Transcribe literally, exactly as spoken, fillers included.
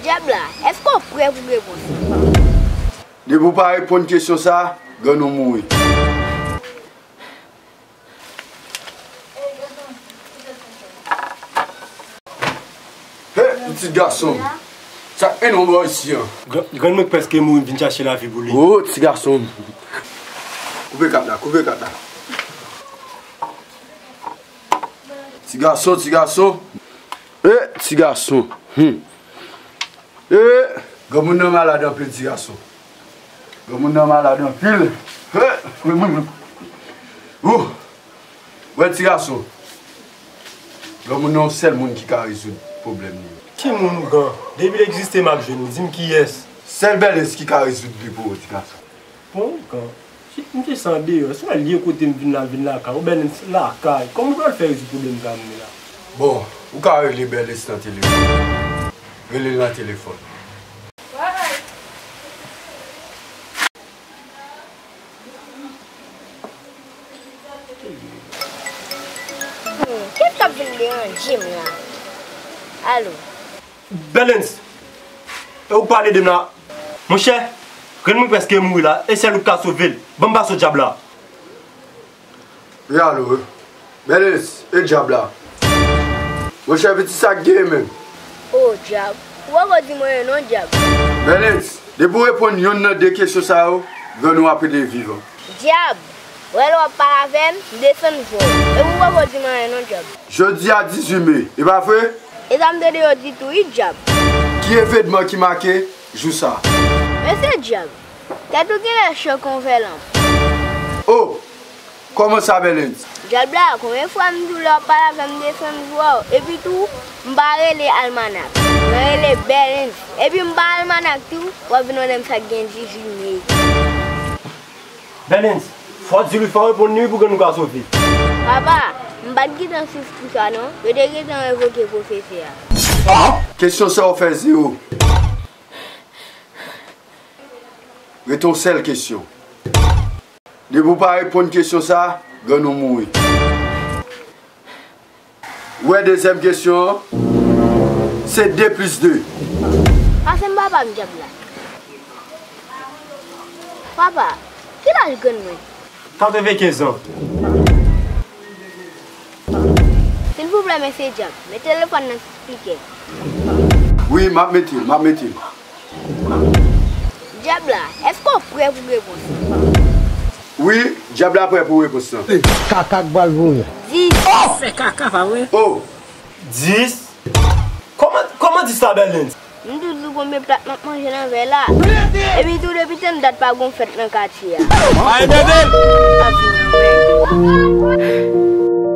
Dyab la, èske w prè pou repons lan? Depi w pa reponn kesyon sa, grann ou mouri. Hey, pitit gason m. Sa k mennen w bò isi an? Gran-, grann mwen prèske mouri, m vin chache lavi pou li. Oh, ti gason m. Koupe kat la, koupe kat la. Ti gason, ti gason. Eh, ti gason. Hmm. Eh, granmoun nan malad anpil, ti gason. Granmoun nan malad anpil. Eh, ou, wè ti gason. Granmoun nan yon sèl moun ki ka rezoud pwoblèm li yo. Ki moun ougan? Depi l egziste, m ap jwenn li. Di m kiyès? Sèl Bèlens ki ka rezoud li pou ou, ti gason. Bon, ougan. Shit, m te san deyò. Si w al ye kote m vin la, vin lakay. Ou Bèlens lakay. Kòman w pral fè rezoud pwoblèm sa m ye la? Bon, ou ka rele Bèlens nan telefòn. Rele l nan telefòn. Hmm, kiyès k ap vin deranje m la? Alo? Bèlens! E ou k pale de m la? Monchè, grann mwen prèske mouri la, e sèl ou k ka sove l. Ban m pase w dyab la. Wi, alo, wi. Bèlens, e dyab la? Monchè, pitit, sa k genyen menm? O, dyab. Ou poko di m anyen non, dyab. Bèlens, depi w reponn yonn nan de kesyon sa yo, grann ou ap rete vivan. Dyab! Ou wè lè w ap pale avè m, m desann vwa w. Epi w poko di m anyen non, dyab. Jodi a dizuit me, e pa vre? E sa m tande yo di tou wi, dyab. Ki evenman ki make jou sa? Mesye dyab, tèt ou genlè cho kon vè lanp. O! Kòman sa, Bèlens? Dyab la, konbyen fwa m di w lè w ap pale avè m desann vwa w? Epi tou, m pa rele Almanak. Mwen rele Bèlens. Epi m pa Almanak tou, w ap vin mande m sa k gen dizuit me. Bèlens, fò w di li, fò w reponn li wi pou grann ou ka sove. Papa, m pa t gentan swiv kou sa non. Yo te gentan revoke pwofesè a. Kesyon sa w fè zewo. Rete yon sèl kesyon. Depi w pa reponn kesyon sa, grann ou mouri. Ou wè dezyèm kesyon an, se de plis de. Pase m papa m dyab la. Papa, ki laj grann mwen? Katrevenkenz an. Silvouplè, mesye dyab, met telefòn nan sou spikè. Wi, m ap mete l, m ap mete l. Dyab la, èske w prè pou repons lan? Wi, dyab la prè pou repons lan. Kaka k pral voye. Dis. Fè kaka, pa vre? O! Dis? Kòman, kòman dis la, Bèlens? M tou di w konbyen plat m ap manje nan vèy la. Epi tou, depi tann dat pa gon fèt nan katye a. Pa enève m! Ap vin anmède.